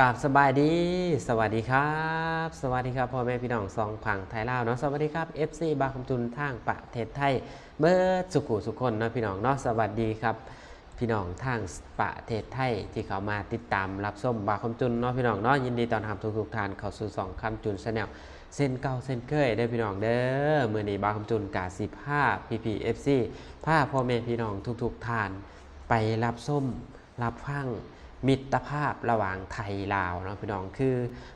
ກາບສະບາຍດີ ສະຫວັດດີຄັບ ສະຫວັດດີຄັບ ພໍ່ແມ່ພີ່ນ້ອງສອງຝັ່ງໄທລາວເນາະ ສະຫວັດດີຄັບ ເອັຟຊີ ບ່າວຄຳຈຸນທາງປະເທດໄທ ເບິດສຸຂູສຸຄົນເນາະ ພີ່ນ້ອງເນາະ ສະຫວັດດີຄັບ ພີ່ນ້ອງທາງປະເທດໄທ ທີ່ເຂົ້າມາຕິດຕາມຮັບຊົມບ່າວຄຳຈຸນເນາະ ພີ່ນ້ອງເນາະ ຍິນດີຕ້ອນຮັບທຸກໆທ່ານເຂົ້າສູ່ຊ່ອງຄຳຈຸນ Channel ເຊັ່ນເກົ່າເຊັ່ນເຄີຍເດີ ພີ່ນ້ອງເດີ ມື້ນີ້ບ່າວຄຳຈຸນກະຊິພາພີ່ໆ ເອັຟຊີ ພາພໍ່ແມ່ພີ່ນ້ອງທຸກໆທ່ານ ໄປຮັບຊົມ ຮັບຟັງມິດຕະພາບລະຫວ່າງໄທລາວເນາະ ພີ່ນ້ອງ ຄື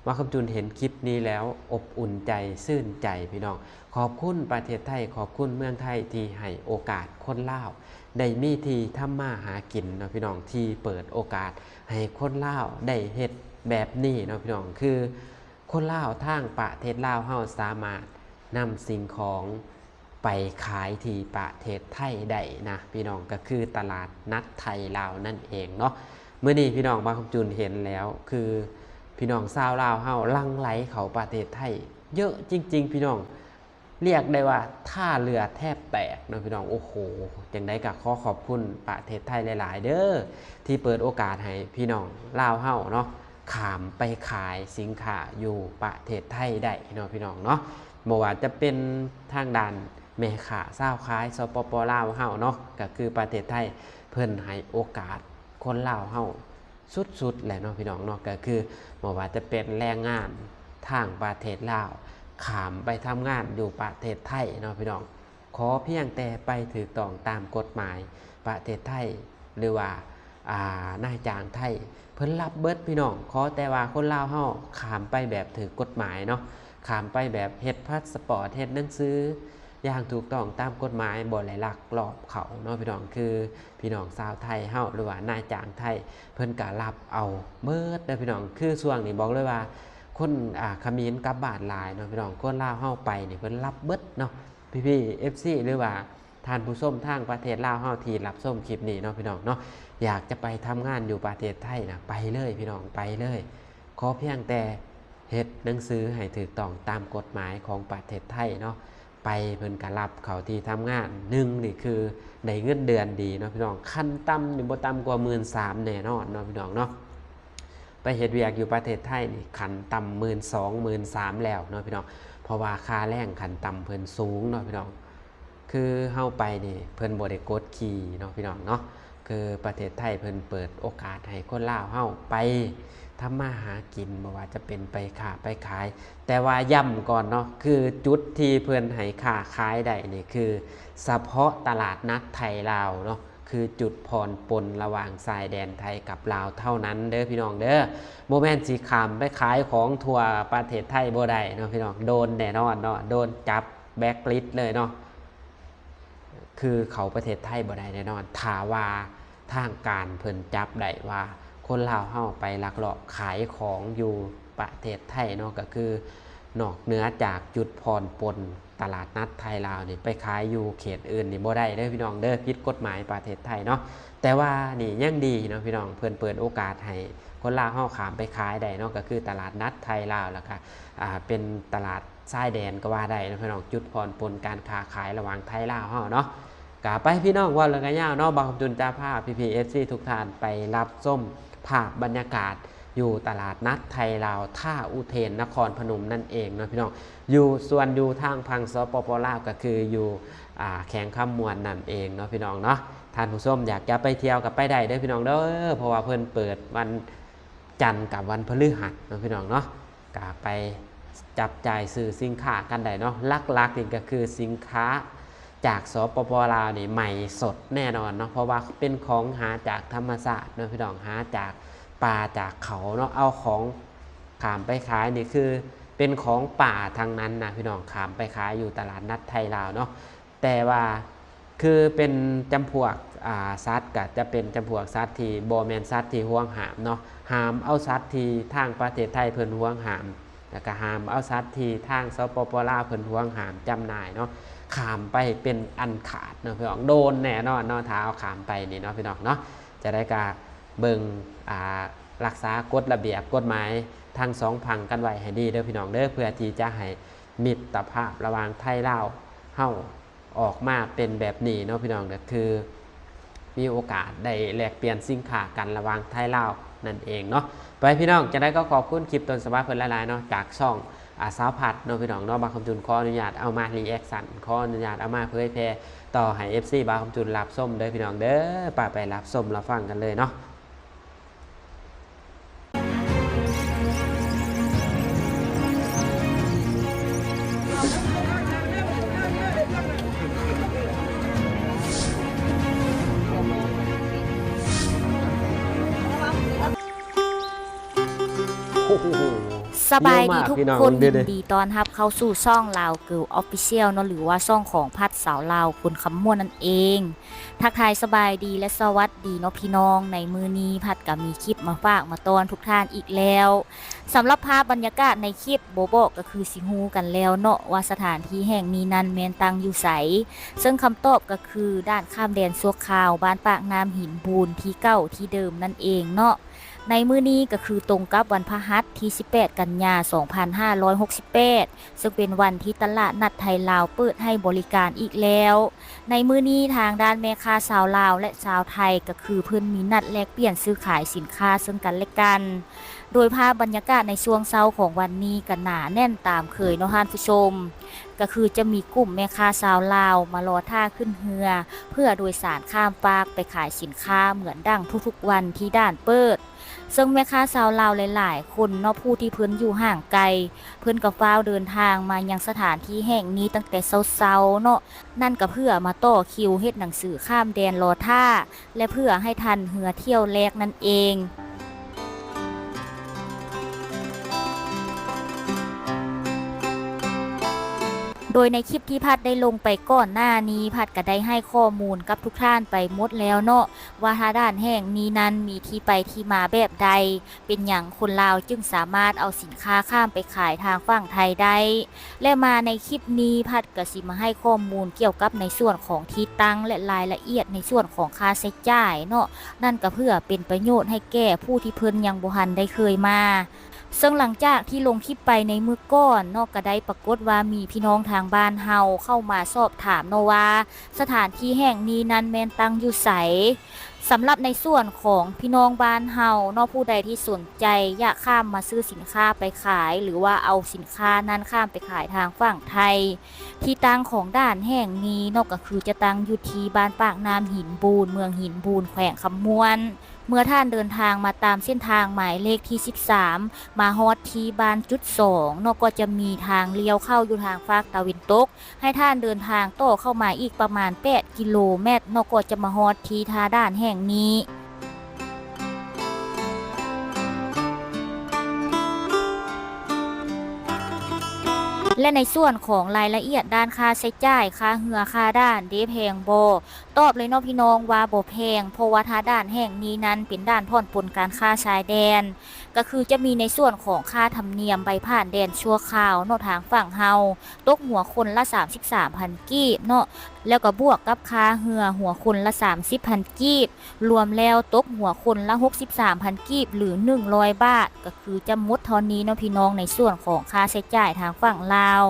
ບ່າວຄຳຈຸນເຫັນຄລິບນີ້ແລ້ວອົບອຸ່ນໃຈ ຊື່ນໃຈ ພີ່ນ້ອງ ຂອບຄຸນປະເທດໄທ ຂອບຄຸນເມືອງໄທ ທີ່ໃຫ້ໂອກາດຄົນລາວໄດ້ມີທີ່ທຳມາຫາກິນເນາະ ພີ່ນ້ອງ ທີ່ເປີດໂອກາດໃຫ້ຄົນລາວໄດ້ເຮັດແບບນີ້ເນາະ ພີ່ນ້ອງ ຄື ຄົນລາວທາງປະເທດລາວເຮົາສາມາດນຳສິ່ງຂອງໄປຂາຍທີ່ປະເທດໄທໄດ້ນະ ພີ່ນ້ອງ ກໍຄືຕະຫຼາດນັດໄທລາວນັ້ນເອງເນາະ. ມື້ນີ້ພີ່ນ້ອງ ບ່າວຄຳຈຸນເຫັນແລ້ວ ຄືພີ່ນ້ອງຊາວລາວເຮົາຫຼັ່ງໄຫຼເຂົ້າປະເທດໄທເຍອະຈິງໆ ພີ່ນ້ອງ. ລຽກໄດ້ວ່າທ່າເຮືອແທບແຕກເນາະ ພີ່ນ້ອງ. ໂອ້ໂຫ ຈັ່ງໃດກໍຂໍຂອບຄຸນປະເທດໄທຫຼາຍໆເດີ ທີ່ເປີດໂອກາດໃຫ້ພີ່ນ້ອງລາວເຮົາເນາະ ຂ້າມໄປຂາຍສິນຄ້າຢູ່ປະເທດໄທໄດ້ເນາະ ພີ່ນ້ອງເນາະ. ບໍ່ວ່າຈະເປັນທາງດ້ານແມ່ຄ້າຊາວຂາຍ ສປປ ລາວເຮົາເນາະ ກໍຄືປະເທດໄທ ເພິ່ນໃຫ້ໂອກາດຄົນລາວເຮົາ ສຸດໆແຫຼະເນາະ ພີ່ນ້ອງເນາະ. ກໍຄືບໍ່ວ່າຈະເປັນແຮງງານທາງປະເທດລາວ ຂ້າມໄປທຳງານຢູ່ປະເທດໄທເນາະ ພີ່ນ້ອງ ຂໍພຽງແຕ່ໄປຖືກຕ້ອງຕາມກົດໝາຍປະເທດໄທ ຫຼືວ່າ ອ່າ ນາຍຈ້າງໄທ ເພິ່ນຮັບເບິດ ພີ່ນ້ອງ. ຂໍແຕ່ວ່າຄົນລາວເຮົາຂ້າມໄປແບບຖືກກົດໝາຍເນາະ ຂ້າມໄປແບບເຮັດພາສປອດ ເຮັດໜັງສືຢ່າງຖືກຕ້ອງຕາມກົດໝາຍ ບໍ່ໄດ້ລັກລອບເຂົ້າເນາະ ພີ່ນ້ອງ. ຄື ພີ່ນ້ອງຊາວໄທເຮົາ ຫຼືວ່ານາຍຈ້າງໄທ ເພິ່ນກໍຮັບເອົາເບິດເດີ ພີ່ນ້ອງ. ຄືຊ່ວງນີ້ບອກເລີຍວ່າ ຄົນ ອ່າ ຂະເໝນກັບບ້ານຫຼາຍເນາະ ພີ່ນ້ອງ. ຄົນລາວເຮົາໄປນີ້ ເພິ່ນຮັບເບິດເນາະ ພີ່ໆ ເອັຟຊີ ຫຼືວ່າທ່ານຜູ້ຊົມທາງປະເທດລາວເຮົາທີ່ຮັບຊົມຄລິບນີ້ເນາະ ພີ່ນ້ອງເນາະ. ຢາກຈະໄປທຳງານຢູ່ປະເທດໄທນະ ໄປເລີຍ ພີ່ນ້ອງ ໄປເລີຍ. ຂໍພຽງແຕ່ເຮັດໜັງສືໃຫ້ຖືກຕ້ອງຕາມກົດໝາຍຂອງປະເທດໄທເນາະ ໄປເພິ່ນກໍຮັບເຂົ້າທີ່ທຳງານ. ໜຶ່ງນີ້ຄືໄດ້ເງິນເດືອນດີເນາະ ພີ່ນ້ອງ ຂັ້ນຕ່ຳນີ້ບໍ່ຕ່ຳກວ່າໝື່ນສາມແນ່ນອນເນາະ ພີ່ນ້ອງເນາະ. ໄປເຮັດວຽກຢູ່ປະເທດໄທນີ້ ຂັ້ນຕ່ຳໝື່ນສອງ ໝື່ນສາມແລ້ວເນາະ ພີ່ນ້ອງ ເພາະວ່າຄ່າແຮງຂັ້ນຕ່ຳເພິ່ນສູງເນາະ ພີ່ນ້ອງ. ຄືເຮົາໄປນີ້ ເພິ່ນບໍ່ໄດ້ກົດຂີ່ເນາະ ພີ່ນ້ອງເນາະ. ຄືປະເທດໄທເພິ່ນເປີດໂອກາດໃຫ້ຄົນລາວເຮົາໄປທຳມາຫາກິນ ບໍ່ວ່າຈະເປັນໄປຄ້າໄປຂາຍ ແຕ່ວ່າຢ້ຳກ່ອນເນາະ ຄືຈຸດທີ່ເພິ່ນໃຫ້ຄ້າຂາຍໄດ້ນີ້ ຄືສະເພາະຕະຫຼາດນັດໄທລາວເນາະ ຄືຈຸດຜ່ອນປົນລະຫວ່າງຊາຍແດນໄທກັບລາວເທົ່ານັ້ນເດີ ພີ່ນ້ອງເດີ. ບໍ່ແມ່ນຊິຂ້າມໄປຂາຍຂອງທົ່ວປະເທດໄທບໍ່ໄດ້ເນາະ ພີ່ນ້ອງ ໂດນແນ່ນອນເນາະ ໂດນຈັບ ແບລັກລິດເລີຍເນາະ. ຄືເຂົ້າປະເທດໄທບໍ່ໄດ້ແນ່ນອນ ຖ້າວ່າທາງການເພິ່ນຈັບໄດ້ວ່າຄົນລາວເຮົາໄປລັກລອບຂາຍຂອງຢູ່ປະເທດໄທເນາະ. ກໍຄືນອກເໜືອຈາກຈຸດຜ່ອນປົນຕະຫຼາດນັດໄທລາວນີ້ ໄປຂາຍຢູ່ເຂດອື່ນນີ້ບໍ່ໄດ້ເດີ ພີ່ນ້ອງເດີ ຜິດກົດໝາຍປະເທດໄທເນາະ. ແຕ່ວ່ານີ້ຍັງດີເນາະ ພີ່ນ້ອງ ເພິ່ນເປີດໂອກາດໃຫ້ຄົນລາວເຮົາຂ້າມໄປຂາຍໄດ້ເນາະ ກໍຄືຕະຫຼາດນັດໄທລາວ ແລ້ວກໍ ອ່າ ເປັນຕະຫຼາດຊາຍແດນກໍວ່າໄດ້ເນາະ ພີ່ນ້ອງ ຈຸດຜ່ອນປົນການຄ້າຂາຍລະຫວ່າງໄທລາວເຮົາເນາະ. ກະໄປ ພີ່ນ້ອງ ເວົ້າເລື່ອງກະຍາວເນາະ ບ່າວຄຳຈຸນຈະພາພີ່ໆ ເອັຟຊີ ທຸກທ່ານໄປຮັບຊົມພາບບັນຍາກາດຢູ່ຕະຫຼາດນັດໄທລາວ ທ່າອຸເທນ ນະຄອນພະນົມນັ້ນເອງເນາະ ພີ່ນ້ອງ ຢູ່ ສ່ວນຢູ່ທາງຝັ່ງ ສປປ ລາວ ກໍຄືຢູ່ ອ່າ ແຂວງຄຳມ່ວນນັ້ນເອງເນາະ ພີ່ນ້ອງເນາະ. ທ່ານຜູ້ຊົມຢາກຈະໄປທ່ຽວກໍໄປໄດ້ເດີ ພີ່ນ້ອງເດີ ເພາະວ່າເພິ່ນເປີດວັນ ຈັນກັບວັນພະฤຫັດເນາະ ພີ່ນ້ອງເນາະ ກະໄປຈັບຈ່າຍຊື້ສິນຄ້າກັນໄດ້ເນາະ. ຫຼັກໆນີ້ກໍຄືສິນຄ້າຈາກ ສປປ ລາວ ນີ້ໃໝ່ສົດແນ່ນອນເນາະ ເພາະວ່າເປັນຂອງຫາຈາກທຳມະຊາດເນາະ ພີ່ນ້ອງ ຫາຈາກປ່າຈາກເຂົາເນາະ. ເອົາຂອງຂ້າມໄປຂາຍນີ້ຄືເປັນຂອງປ່າທັງນັ້ນນະ ພີ່ນ້ອງ ຂ້າມໄປຂາຍຢູ່ຕະຫຼາດນັດໄທລາວເນາະ. ແຕ່ວ່າຄືເປັນຈຳພວກ ອ່າ ສັດ ກະຈະເປັນຈຳພວກສັດທີ່ບໍ່ແມ່ນສັດທີ່ຫວງຫ້າມເນາະ. ຫ້າມເອົາສັດທີ່ທາງປະເທດໄທເພິ່ນຫວງຫ້າມ ແລ້ວກະຫ້າມເອົາສັດທີ່ທາງ ສປປ ລາວ ເພິ່ນຫວງຫ້າມຈຳໜ່າຍເນາະ ຂ້າມໄປເປັນອັນຂາດເນາະ ພີ່ນ້ອງ ໂດນແນ່ນອນເນາະ ຖ້າເອົາຂ້າມໄປນີ້ເນາະ ພີ່ນ້ອງເນາະ. ຈະໄດ້ກະເບິ່ງ ອ່າ ຮັກສາກົດລະບຽບກົດໝາຍທັງສອງຝັ່ງກັນໄວ້ໃຫ້ດີເດີ ພີ່ນ້ອງເດີ ເພື່ອທີ່ຈະໃຫ້ມິດຕະພາບລະຫວ່າງໄທລາວເຮົາ ອອກມາເປັນແບບນີ້ເນາະ ພີ່ນ້ອງເດີ ຄື ມີໂອກາດໄດ້ແລກປ່ຽນສິນຄ້າກັນລະຫວ່າງໄທລາວນັ້ນເອງເນາະ. ໄປພີ່ນ້ອງ ຈັ່ງໃດກໍຂອບຄຸນຄລິບຕົ້ນສະບັບເພິ່ນຫຼາຍໆເນາະ ຈາກຊ່ອງ ອາ ສາວພັດເນາະ ພີ່ນ້ອງເນາະ. ບ່າວຄຳຈຸນຂໍອະນຸຍາດເອົາມາຣີແອັກຊັນ ຂໍອະນຸຍາດເອົາມາເຜີຍແຜ່ຕໍ່ໃຫ້ເອັຟຊີບ່າວຄຳຈຸນຮັບຊົມເດີພີ່ນ້ອງເດີ. ໄປ ໄປຮັບຊົມຮັບຟັງກັນເລີຍເນາະ. ສະບາຍດີທຸກຄົນ ຍິນດີຕ້ອນຮັບເຂົ້າສູ່ຊ່ອງ Lao Girl Official ເນາະ ຫຼືວ່າຊ່ອງຂອງພັດສາວລາວຄົນຄຳມ່ວນນັ້ນເອງ. ທັກທາຍສະບາຍດີ ແລະ ສະຫວັດດີເນາະພີ່ນ້ອງ. ໃນມື້ນີ້ພັດກະມີຄລິບມາຝາກມາຕ້ອນທຸກທ່ານອີກແລ້ວ. ສຳລັບພາບບັນຍາກາດໃນຄລິບ ບໍ່ບອກກະຄືຊິຮູ້ກັນແລ້ວເນາະ ວ່າສະຖານທີ່ແຫ່ງນີ້ນັ້ນແມ່ນຕັ້ງຢູ່ໃສ. ເຊິ່ງຄຳຕອບກະຄື ດ່ານຂ້າມແດນຊົ່ວຄາວ ບ້ານປາກນ້ຳຫີນບູນ ທີ່ເກົ່າທີ່ເດີມນັ້ນເອງເນາະ. ໃນມື້ນີ້ກະຄືຕົງກັບວັນພະຫັດ ທີສິບແປດ ກັນຍາ ສອງພັນຫ້າຮ້ອຍຫົກສິບແປດ ເຊິ່ງເປັນວັນທີ່ຕະຫຼາດນັດໄທລາວເປີດໃຫ້ບໍລິການອີກແລ້ວ. ໃນມື້ນີ້ທາງດ້ານແມ່ຄ້າຊາວລາວ ແລະ ຊາວໄທ ກະຄືເພິ່ນມີນັດແລກປ່ຽນຊື້ຂາຍສິນຄ້າເຊິ່ງກັນແລະກັນ. ໂດຍພາບບັນຍາກາດໃນຊ່ວງເຊົ້າຂອງວັນນີ້ກະໜາແໜ້ນຕາມເຄີຍເນາະທ່ານຜູ້ຊົມ. ກະຄືຈະມີກຸ່ມແມ່ຄ້າຊາວລາວມາລໍຖ້າຂຶ້ນເຮືອ ເພື່ອໂດຍສານຂ້າມຟາກໄປຂາຍສິນຄ້າເໝືອນດັ່ງທຸກໆວັນທີ່ດ່ານເປີດ. ເຊິ່ງແມ່ຄ້າຊາວລາວຫຼາຍໆຄົນເນາະ ຜູ້ທີ່ເພິ່ນຢູ່ຫ່າງໄກ ເພິ່ນກະຟ້າວເດີນທາງມາຍັງສະຖານທີ່ແຫ່ງນີ້ຕັ້ງແຕ່ເຊົ້າໆເນາະ ນັ້ນກະເພື່ອມາຕໍ່ຄິວເຮັດໜັງສືຂ້າມແດນລໍຖ້າ ແລະ ເພື່ອໃຫ້ທັນເຮືອຖ້ຽວແລກນັ້ນເອງ. ໂດຍໃນຄລິບທີ່ພັດໄດ້ລົງໄປກ່ອນໜ້ານີ້ ພັດກະໄດ້ໃຫ້ຂໍ້ມູນກັບທຸກທ່ານໄປໝົດແລ້ວເນາະ ວ່າທ່າດ່ານແຫ່ງນີ້ນັ້ນມີທີ່ໄປທີ່ມາແບບໃດ, ເປັນຫຍັງຄົນລາວຈຶ່ງສາມາດເອົາສິນຄ້າຂ້າມໄປຂາຍທາງຝັ່ງໄທໄດ້. ແລະ ມາໃນຄລິບນີ້ ພັດກະຊິມາໃຫ້ຂໍ້ມູນກ່ຽວກັບໃນສ່ວນຂອງທີ່ຕັ້ງ ແລະ ລາຍລະອຽດໃນສ່ວນຂອງຄ່າໃຊ້ຈ່າຍເນາະ, ນັ້ນກະເພື່ອເປັນປະໂຫຍດໃຫ້ແກ່ຜູ້ທີ່ເພິ່ນຍັງບໍ່ທັນໄດ້ເຄີຍມາ. ເຊິ່ງຫຼັງຈາກທີ່ລົງຄລິບໄປໃນມື້ກ່ອນເນາະ ກະໄດ້ປາກົດວ່າມີພີ່ນ້ອງທາງບ້ານເຮົາເຂົ້າມາສອບຖາມເນາະວ່າ ສະຖານທີ່ແຫ່ງນີ້ນັ້ນແມ່ນຕັ້ງຢູ່ໃສ. ສຳລັບໃນສ່ວນຂອງພີ່ນ້ອງບ້ານເຮົາເນາະ ຜູ້ໃດທີ່ສົນໃຈຢາກຂ້າມມາຊື້ສິນຄ້າໄປຂາຍ ຫຼືວ່າເອົາສິນຄ້ານັ້ນຂ້າມໄປຂາຍທາງຝັ່ງໄທ ທີ່ຕັ້ງຂອງດ່ານແຫ່ງນີ້ເນາະ ກະຄືຈະຕັ້ງຢູ່ທີ່ບ້ານປາກນ້ຳຫີນບູນ ເມືອງຫີນບູນ ແຂວງຄຳມ່ວນ. ເມື່ອທ່ານເດີນທາງມາຕາມເສັ້ນທາງໝາຍເລກທີສິບສາມ ມາຮອດທີ່ບ້ານຈຸດສອງເນາະ ກໍຈະມີທາງລ້ຽວເຂົ້າຢູ່ທາງຟາກຕາເວັນຕົກ. ໃຫ້ທ່ານເດີນທາງຕໍ່ເຂົ້າມາອີກປະມານແປດກິໂລແມັດເນາະ ກໍຈະມາຮອດທີ່ທ່າດ່ານແຫ່ງນີ້. ແລະ ໃນສ່ວນຂອງລາຍລະອຽດດ້ານຄ່າໃຊ້ຈ່າຍ ຄ່າເຮືອ ຄ່າດ່ານເດ ແພງບໍ່? ຕອບເລີຍເນາະພີ່ນ້ອງວ່າບໍ່ແພງ, ເພາະວ່າທ່າດ່ານແຫ່ງນີ້ນັ້ນເປັນດ່ານຜ່ອນປົນການຄ້າຊາຍແດນ, ກະຄືຈະມີໃນສ່ວນຂອງຄ່າທຳນຽມໃບຜ່ານແດນຊົ່ວຄາວເນາະ ທາງຝັ່ງເຮົາ ຕົກຫົວຄົນລະສາມສິບສາມພັນກີບເນາະ, ແລ້ວກະບວກກັບຄ່າເຮືອຫົວຄົນລະສາມສິບພັນກີບ, ລວມແລ້ວຕົກຫົວຄົນລະຫົກສິບສາມພັນກີບ ຫຼື ໜຶ່ງຮ້ອຍບາດ, ກະຄືຈະໝົດເທົ່ານີ້ເນາະພີ່ນ້ອງ ໃນສ່ວນຂອງຄ່າໃຊ້ຈ່າຍທາງຝັ່ງລາວ.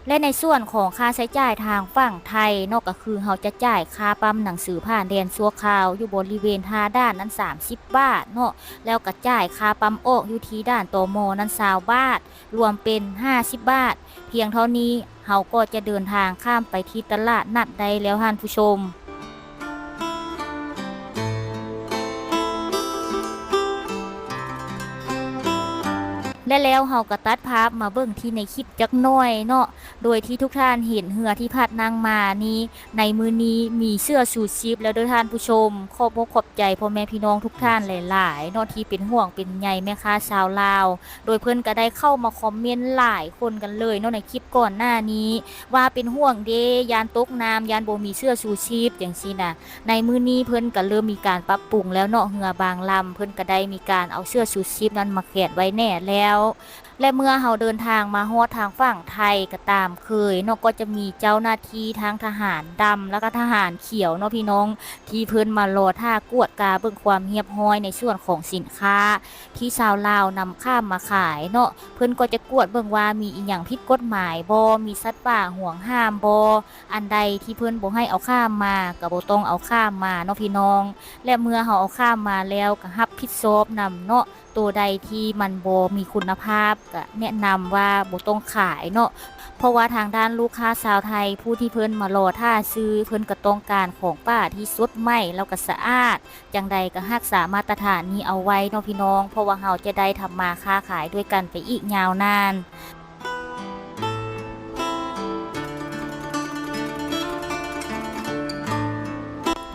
ແລະ ໃນສ່ວນຂອງຄ່າໃຊ້ຈ່າຍທາງຝັ່ງໄທເນາະ ກະຄືເຮົາຈະຈ່າຍຄ່າປ້ຳໜັງສືຜ່ານແດນຊົ່ວຄາວຢູ່ບໍລິເວນທ່າດ່ານນັ້ນສາມສິບບາດເນາະ, ແລ້ວກະຈ່າຍຄ່າປ້ຳອອກຢູ່ທີ່ດ່ານ ຕມ ນັ້ນຊາວບາດ, ລວມເປັນຫ້າສິບບາດ. ພຽງເທົ່ານີ້ເຮົາກໍຈະເດີນທາງຂ້າມໄປທີ່ຕະຫຼາດນັດໄດ້ແລ້ວທ່ານຜູ້ຊົມ. ແລະ ແລ້ວເຮົາກະຕັດພາບມາເບິ່ງທີ່ໃນຄລິບຈັກໜ້ອຍເນາະ, ໂດຍທີ່ທຸກທ່ານເຫັນເຮືອທີ່ພັດນັ່ງມານີ້ ໃນມື້ນີ້ມີເສື້ອຊູຊີບແລ້ວເດີທ່ານຜູ້ຊົມ. ຂອບອົກຂອບໃຈພໍ່ແມ່ພີ່ນ້ອງທຸກທ່ານຫຼາຍໆເນາະ ທີ່ເປັນຫ່ວງເປັນໃຍແມ່ຄ້າຊາວລາວ, ໂດຍເພິ່ນກະໄດ້ເຂົ້າມາຄອມເມັນຫຼາຍຄົນກັນເລີຍເນາະ ໃນຄລິບກ່ອນໜ້ານີ້ ວ່າເປັນຫ່ວງເດ ຢ້ານຕົກນ້ຳ ຢ້ານບໍ່ມີເສື້ອຊູຊີບ ຈັ່ງຊີ້ນະ. ໃນມື້ນີ້ເພິ່ນກະເລີ່ມມີການປັບປຸງແລ້ວເນາະ, ເຮືອບາງລຳເພິ່ນກະໄດ້ມີການເອົາເສື້ອຊູຊີບນັ້ນມາແຂວນໄວ້ແນ່ແລ້ວ. ວ ແລະ ເມື່ອເຮົາເດີນທາງມາຮອດທາງຝັ່ງໄທກໍຕາມເຄີຍເນາະ ກໍຈະມີເຈົ້າໜ້າທີ່ທັງທະຫານດຳ ແລ້ວກໍທະຫານຂຽວເນາະພີ່ນ້ອງ ທີ່ເພິ່ນມາລໍຖ້າກວດກາເບິ່ງຄວາມຮຽບຮ້ອຍໃນສ່ວນຂອງສິນຄ້າທີ່ຊາວລາວນຳຂ້າມມາຂາຍເນາະ. ເພິ່ນກໍຈະກວດເບິ່ງວ່າມີອີ່ຫຍັງຜິດກົດໝາຍບໍ່, ມີສັດປ່າຫວງຫ້າມບໍ່, ອັນໃດທີ່ເພິ່ນບໍ່ໃຫ້ເອົາຂ້າມມາ ກໍບໍ່ຕ້ອງເອົາຂ້າມມາເນາະພີ່ນ້ອງ. ແລະ ເມື່ອເຮົາເອົາຂ້າມມາແລ້ວ ກໍຮັບຜິດຊອບນຳເນາະ. ໂຕໃດທີ່ມັນບໍ່ມີຄຸນນະພາບ ກະແນະນຳວ່າບໍ່ຕ້ອງຂາຍເນາະ ເພາະວ່າທາງດ້ານລູກຄ້າຊາວໄທ ຜູ້ທີ່ເພິ່ນມາລໍຖ້າຊື້ ເພິ່ນກໍຕ້ອງການຂອງປ່າທີ່ສົດໃໝ່ ແລ້ວກໍສະອາດ, ຈັ່ງໃດກໍຮັກສາມາດຕະຖານນີ້ເອົາໄວ້ເນາະພີ່ນ້ອງ ເພາະວ່າເຮົາຈະໄດ້ທຳມາຄ້າຂາຍດ້ວຍກັນໄປອີກຍາວນານ.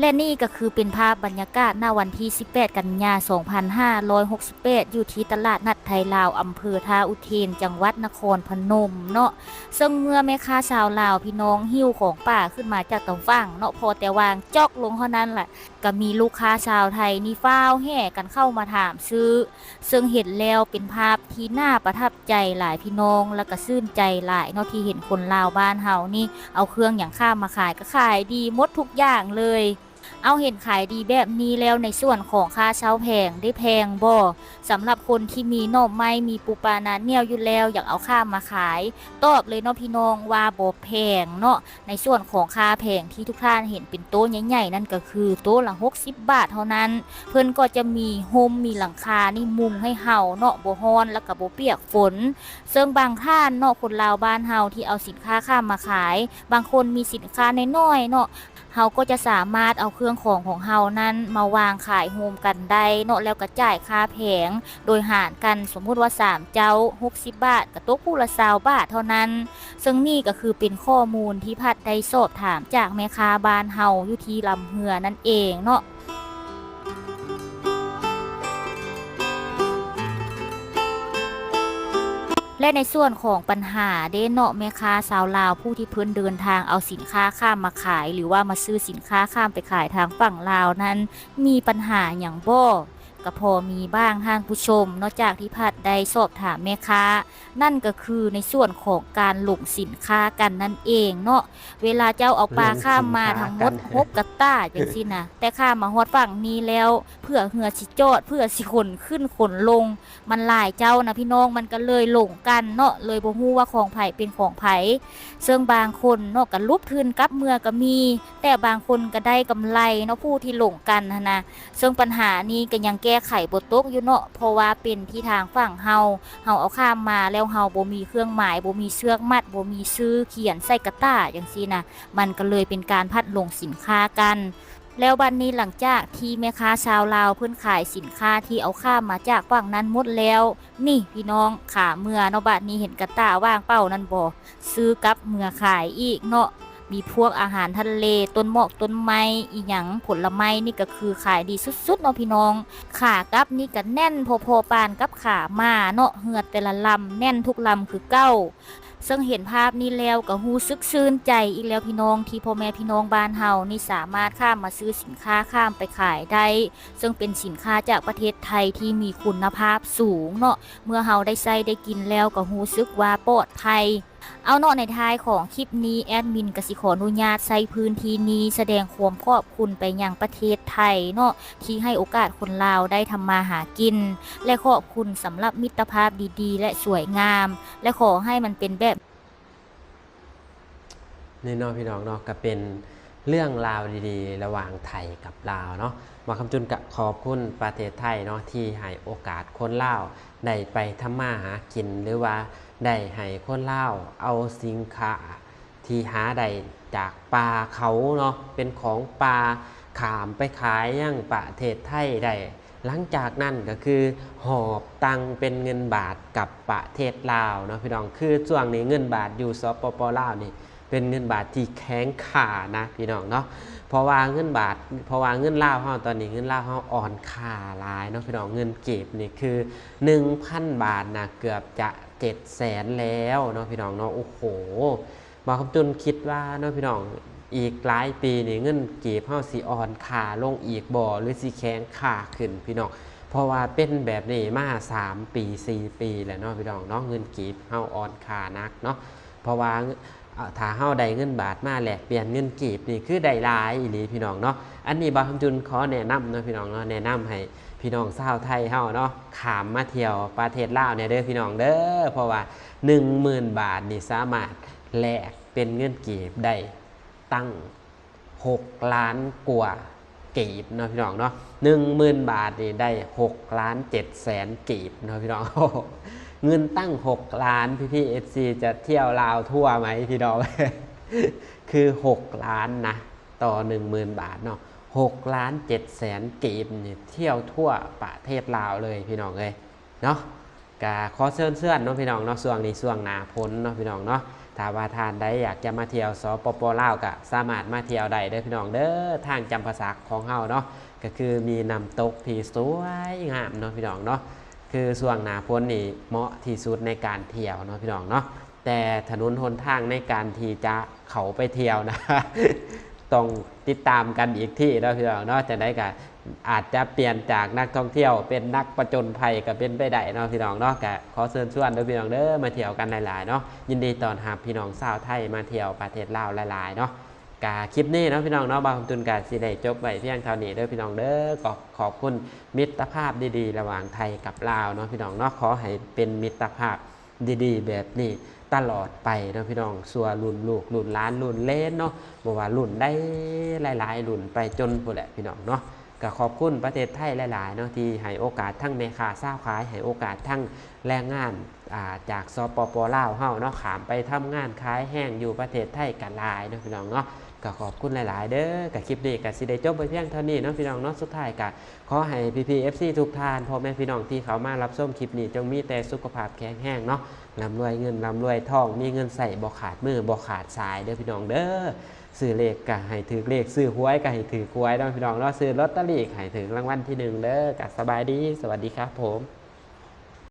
ແລະ ນີ້ກໍຄືເປັນພາບບັນຍາກາດ ນະ ວັນທີສິບແປດ ກັນຍາ ສອງພັນຫ້າຮ້ອຍຫົກສິບແປດ ຢູ່ທີ່ຕະຫຼາດນັດໄທລາວ ອຳເພີທ່າອຸເທນ ຈັງຫວັດນະຄອນພະນົມເນາະ. ເຊິ່ງເມື່ອແມ່ຄ້າຊາວລາວພີ່ນ້ອງຫິ້ວຂອງປ່າຂຶ້ນມາຈາກຕາງຝັ່ງເນາະ ພໍແຕ່ວາງຈອກລົງເທົ່ານັ້ນແຫຼະ ກໍມີລູກຄ້າຊາວໄທນີ້ຟ້າວແຫ່ກັນເຂົ້າມາຖາມຊື້ ເຊິ່ງເຫັນແລ້ວເປັນພາບທີ່ໜ້າປະທັບໃຈຫຼາຍພີ່ນ້ອງ ແລ້ວກໍຊື່ນໃຈຫຼາຍເນາະ ທີ່ເຫັນຄົນລາວບ້ານເຮົານີ້ເອົາເຄື່ອງຫຍັງຂ້າມມາຂາຍ ກໍຂາຍດີໝົດທຸກຢ່າງເລີຍ. ເອົາ ເຫັນຂາຍດີແບບນີ້ແລ້ວ ໃນສ່ວນຂອງຄ່າເຊົ່າແຜງ ໄດ້ແພງບໍ່? ສຳລັບຄົນທີ່ມີໜໍ່ໄມ້ ມີປູປານາໜຽວຢູ່ແລ້ວ ຢາກເອົາຂ້າມມາຂາຍ ຕອບເລີຍເນາະພີ່ນ້ອງວ່າບໍ່ແພງເນາະ. ໃນສ່ວນຂອງຄ່າແຜງທີ່ທຸກທ່ານເຫັນເປັນໂຕໃຫຍ່ໆນັ້ນ ກໍຄືໂຕລະຫົກສິບບາດເທົ່ານັ້ນ. ເພິ່ນກໍຈະມີຮົ່ມ ມີຫຼັງຄານີ້ມຸງໃຫ້ເຮົາເນາະ ບໍ່ຮ້ອນ ແລ້ວກໍບໍ່ປຽກຝົນ. ເຊິ່ງບາງທ່ານເນາະ ຄົນລາວບ້ານເຮົາທີ່ເອົາສິນຄ້າຂ້າມມາຂາຍ ບາງຄົນມີສິນຄ້ານ້ອຍໆເນາະ ເຮົາກໍຈະສາມາດເອົາເຄື່ອງຂອງຂອງເຮົານັ້ນມາວາງຂາຍໂຮມກັນໄດ້ເນາະ ແລ້ວກໍຈ່າຍຄ່າແຜງໂດຍຫານກັນ ສົມມຸດວ່າສາມເຈົ້າຫົກສິບບາດ ກໍຕົກຜູ້ລະຊາວບາດເທົ່ານັ້ນ. ເຊິ່ງນີ້ກໍຄືເປັນຂໍ້ມູນທີ່ພັດໄດ້ສອບຖາມຈາກແມ່ຄ້າບ້ານເຮົາຢູ່ທີ່ລຳເຮືອນັ້ນເອງເນາະ. ແລະ ໃນສ່ວນຂອງບັນຫາເດ້ເນາະ ແມ່ຄ້າຊາວລາວຜູ້ທີ່ເພິ່ນເດີນທາງເອົາສິນຄ້າຂ້າມມາຂາຍ ຫຼືວ່າມາຊື້ສິນຄ້າຂ້າມໄປຂາຍທາງຝັ່ງລາວນັ້ນ ມີບັນຫາຫຍັງບໍ່? ກໍພໍມີບ້າງທ່ານຜູ້ຊົມເນາະ ຈາກທີ່ພັດໄດ້ສອບຖາມແມ່ຄ້າ ນັ້ນກໍຄືໃນສ່ວນຂອງການຫຼົງສິນຄ້າກັນນັ້ນເອງເນາະ. ເວລາເຈົ້າເອົາປາຂ້າມມາທັງໝົດຫົກກະຕ່າຈັ່ງຊີ້ນະ ແຕ່ຂ້າມມາຮອດຝັ່ງນີ້ແລ້ວ ເພື່ອເຮືອຊິຈອດ ເພື່ອຊິຂົນຂຶ້ນຂົນລົງ ມັນຫຼາຍເຈົ້ານະພີ່ນ້ອງ ມັນກໍເລີຍຫຼົງກັນເນາະ ເລີຍບໍ່ຮູ້ວ່າຂອງໃຜເປັນຂອງໃຜ. ເຊິ່ງບາງຄົນເນາະ ກໍຫຼຸບທຶນກັບເມືອກໍມີ ແຕ່ບາງຄົນກໍໄດ້ກຳໄລເນາະ ຜູ້ທີ່ຫຼົງກັນຫັ້ນນະ. ເຊິ່ງບັນຫານີ້ກໍຍັງແກ້ໄຂບໍ່ຕົກຢູ່ເນາະ ເພາະວ່າເປັນທີ່ທາງຝັ່ງເຮົາ ເຮົາເອົາຂ້າມມາແລ້ວ ເຮົາບໍ່ມີເຄື່ອງໝາຍ ບໍ່ມີເຊືອກມັດ ບໍ່ມີຊື່ຂຽນໃສ່ກະຕ່າຈັ່ງຊີ້ນະ ມັນກໍເລີຍເປັນການພັດຫຼົງສິນຄ້າກັນ. ແລ້ວບັດນີ້ ຫຼັງຈາກທີ່ແມ່ຄ້າຊາວລາວເພິ່ນຂາຍສິນຄ້າທີ່ເອົາຂ້າມມາຈາກຝັ່ງນັ້ນໝົດແລ້ວ ນີ້ພີ່ນ້ອງ ຂາເມືອເນາະ ບັດນີ້ເຫັນກະຕ່າວ່າງເປົ່ານັ້ນບໍ່? ຊື້ກັບເມືອຂາຍອີກເນາະ. ມີພວກອາຫານທະເລ ຕົ້ນໝອກຕົ້ນໄມ້ ອີ່ຫຍັງ ຜົນລະໄມ້ນີ້ກໍຄືຂາຍດີສຸດໆເນາະພີ່ນ້ອງ. ຂາກັບນີ້ກໍແໜ້ນພໍໆປານກັບຂາມາເນາະ ເຮືອແຕ່ລະລຳແໜ້ນທຸກລຳຄືເກົ່າ. ເຊິ່ງເຫັນພາບນີ້ແລ້ວກໍຮູ້ສຶກຊື່ນໃຈອີກແລ້ວພີ່ນ້ອງ ທີ່ພໍ່ແມ່ພີ່ນ້ອງບ້ານເຮົານີ້ສາມາດຂ້າມມາຊື້ສິນຄ້າ ຂ້າມໄປຂາຍໄດ້ ເຊິ່ງເປັນສິນຄ້າຈາກປະເທດໄທທີ່ມີຄຸນນະພາບສູງເນາະ. ເມື່ອເຮົາໄດ້ໃຊ້ໄດ້ກິນແລ້ວກໍຮູ້ສຶກວ່າປອດໄພ. ເອົາເນາະ ໃນທ້າຍຂອງຄລິບນີ້ ແອດມິນກໍຊິຂໍອະນຸຍາດໃຊ້ພື້ນທີ່ນີ້ສະແດງຄວາມຂອບຄຸນໄປຍັງປະເທດໄທເນາະ ທີ່ໃຫ້ໂອກາດຄົນລາວໄດ້ທຳມາຫາກິນ ແລະ ຂອບຄຸນສຳລັບມິດຕະພາບດີໆ ແລະ ສວຍງາມ ແລະ ຂໍໃຫ້ມັນເປັນແບບ ນີ້ເນາະພີ່ນ້ອງເນາະ ກໍເປັນເລື່ອງລາວດີໆ ລະຫວ່າງໄທກັບລາວເນາະ. ບ່າວຄຳຈຸນກໍຂອບຄຸນປະເທດໄທເນາະ ທີ່ໃຫ້ໂອກາດຄົນລາວໄດ້ໄປທຳມາຫາກິນ ຫຼືວ່າໄດ້ໃຫ້ຄົນລາວເອົາສິນຄ້າທີ່ຫາໄດ້ຈາກປ່າເຂົາເນາະ ເປັນຂອງປ່າ ຂ້າມໄປຂາຍຍັງປະເທດໄທໄດ້. ຫຼັງຈາກນັ້ນກໍຄືຫອບຕັງເປັນເງິນບາດກັບປະເທດລາວເນາະພີ່ນ້ອງ. ຄືຊ່ວງນີ້ເງິນບາດຢູ່ ສປປ ລາວນີ້ ເປັນເງິນບາດທີ່ແຂງຄ່ານະພີ່ນ້ອງເນາະ ເພາະວ່າເງິນບາດ ເພາະວ່າເງິນລາວເຮົາຕອນນີ້ ເງິນລາວເຮົາອ່ອນຄ່າຫຼາຍເນາະພີ່ນ້ອງ. ເງິນກີບນີ້ຄືໜຶ່ງພັນບາດນະ ເກືອບຈະເຈັດແສນແລ້ວເນາະພີ່ນ້ອງເນາະ. ໂອ້ໂຫ ບ່າວຄຳຈຸນຄິດວ່າເນາະພີ່ນ້ອງ ອີກຫຼາຍປີນີ້ເງິນກີບເຮົາຊິອ່ອນຄ່າລົງອີກບໍ່ ຫຼືຊິແຂງຄ່າຂຶ້ນພີ່ນ້ອງ? ເພາະວ່າເປັນແບບນີ້ມາສາມປີ ສີ່ປີແລ້ວເນາະພີ່ນ້ອງເນາະ, ເງິນກີບເຮົາອ່ອນຄ່າໜັກເນາະ. ເພາະວ່າ ເອີ ຖ້າເຮົາໄດ້ເງິນບາດມາແລກປ່ຽນເງິນກີບນີ້ ຄືໄດ້ຫຼາຍອີ່ຫຼີພີ່ນ້ອງເນາະ. ອັນນີ້ບ່າວຄຳຈຸນຂໍແນະນຳເນາະພີ່ນ້ອງເນາະ, ແນະນຳໃຫ້ພີ່ນ້ອງຊາວໄທເຮົາເນາະ ຂ້າມມາທ່ຽວປະເທດລາວແດ່ເດີພີ່ນ້ອງເດີ. ເພາະວ່າໜຶ່ງໝື່ນບາດນີ້ສາມາດແລກເປັນເງິນກີບໄດ້ຕັ້ງ ຫົກລ້ານກວ່າກີບເນາະພີ່ນ້ອງເນາະ. ໜຶ່ງໝື່ນບາດນີ້ໄດ້ຫົກລ້ານເຈັດແສນກີບເນາະພີ່ນ້ອງ. ເງິນຕັ້ງຫົກລ້ານ ພີ່ໆ ເອັຟຊີ ຈະທ່ຽວລາວທົ່ວໄໝພີ່ນ້ອງ? ຄືຫົກລ້ານນະ ຕໍ່ໜຶ່ງໝື່ນບາດເນາະ, ຫົກລ້ານເຈັດແສນກີບນີ້ ທ່ຽວທົ່ວປະເທດລາວເລີຍພີ່ນ້ອງເອີຍເນາະ. ກະຂໍເຊີນຊວນເນາະພີ່ນ້ອງເນາະ, ຊ່ວງນີ້ຊ່ວງໜ້າຝົນເນາະພີ່ນ້ອງເນາະ. ຖ້າວ່າທ່ານໃດຢາກຈະມາທ່ຽວ ສປປ ລາວ ກະສາມາດມາທ່ຽວໄດ້ເດີພີ່ນ້ອງເດີ. ທາງຈຳປາສັກຂອງເຮົາເນາະ ກະຄືມີນ້ຳຕົກທີ່ສວຍງາມເນາະພີ່ນ້ອງເນາະ. ຄືຊ່ວງໜ້າຝົນນີ້ເໝາະທີ່ສຸດໃນການທ່ຽວເນາະພີ່ນ້ອງເນາະ, ແຕ່ຖະໜົນຫົນທາງໃນການທີ່ຈະເຂົ້າໄປທ່ຽວນະ ຕ້ອງຕິດຕາມກັນອີກທີເນາະພີ່ນ້ອງເນາະ. ຈັ່ງໃດກະອາດຈະປ່ຽນຈາກນັກທ່ອງທ່ຽວເປັນນັກປະຈົນໄພກະເປັນໄປໄດ້ເນາະພີ່ນ້ອງເນາະ. ກະຂໍເຊີນຊວນເດີພີ່ນ້ອງເດີ ມາທ່ຽວກັນຫຼາຍໆເນາະ. ຍິນດີຕ້ອນຮັບພີ່ນ້ອງຊາວໄທມາທ່ຽວປະເທດລາວຫຼາຍໆເນາະ. ກະຄລິບນີ້ເນາະພີ່ນ້ອງເນາະ ບ່າວຄຳຈຸນກະຊິໄດ້ຈົບໄວ້ພຽງເທົ່ານີ້ເດີພີ່ນ້ອງເດີ. ກໍຂອບຄຸນມິດຕະພາບດີໆລະຫວ່າງໄທກັບລາວເນາະພີ່ນ້ອງເນາະ. ຂໍໃຫ້ເປັນມິດຕະພາບດີໆແບບນີ້ຕະຫຼອດໄປເນາະພີ່ນ້ອງ, ຊົ່ວລຸ້ນລູກລຸ້ນຫຼານລຸ້ນເລນເນາະ, ບໍ່ວ່າລຸ້ນໃດຫຼາຍໆລຸ້ນໄປຈົນພຸ້ນແຫຼະພີ່ນ້ອງເນາະ. ກໍຂອບຄຸນປະເທດໄທຫຼາຍໆເນາະ ທີ່ໃຫ້ໂອກາດທັງແມ່ຄ້າຊາວຂາຍ, ໃຫ້ໂອກາດທັງແຮງງານ ອ່າ ຈາກ ສປປ ລາວ ເຮົາເນາະ ຂ້າມໄປທຳງານຂາຍແຮງຢູ່ປະເທດໄທກໍຫຼາຍເນາະພີ່ນ້ອງເນາະ. ກໍຂອບຄຸນຫຼາຍໆເດີ. ກໍຄລິບນີ້ກໍຊິໄດ້ຈົບໄວ້ພຽງເທົ່ານີ້ເນາະພີ່ນ້ອງເນາະ. ສຸດທ້າຍກໍຂໍໃຫ້ພີ່ໆ ເອັຟຊີ ທຸກທ່ານ ພໍ່ແມ່ພີ່ນ້ອງທີ່ເຂົ້າມາຮັບຊົມຄລິບນີ້ ຈົ່ງມີແຕ່ສຸຂະພາບແຂງແຮງເນາະ, ລ່ຳລວຍເງິນລ່ຳລວຍທອງ, ມີເງິນໃຊ້ບໍ່ຂາດມືບໍ່ຂາດສາຍເດີພີ່ນ້ອງເດີ. ຊື້ເລກກໍໃຫ້ຖືກເລກ, ຊື້ຫວຍກໍໃຫ້ຖືກຫວຍເນາະພີ່ນ້ອງເນາະ, ຊື້ລອດຕະລີກໍໃຫ້ຖືກລາງວັນທີໜຶ່ງເດີ. ກໍສະບາຍດີ, ສະຫວັດດີຄັບຜົມ.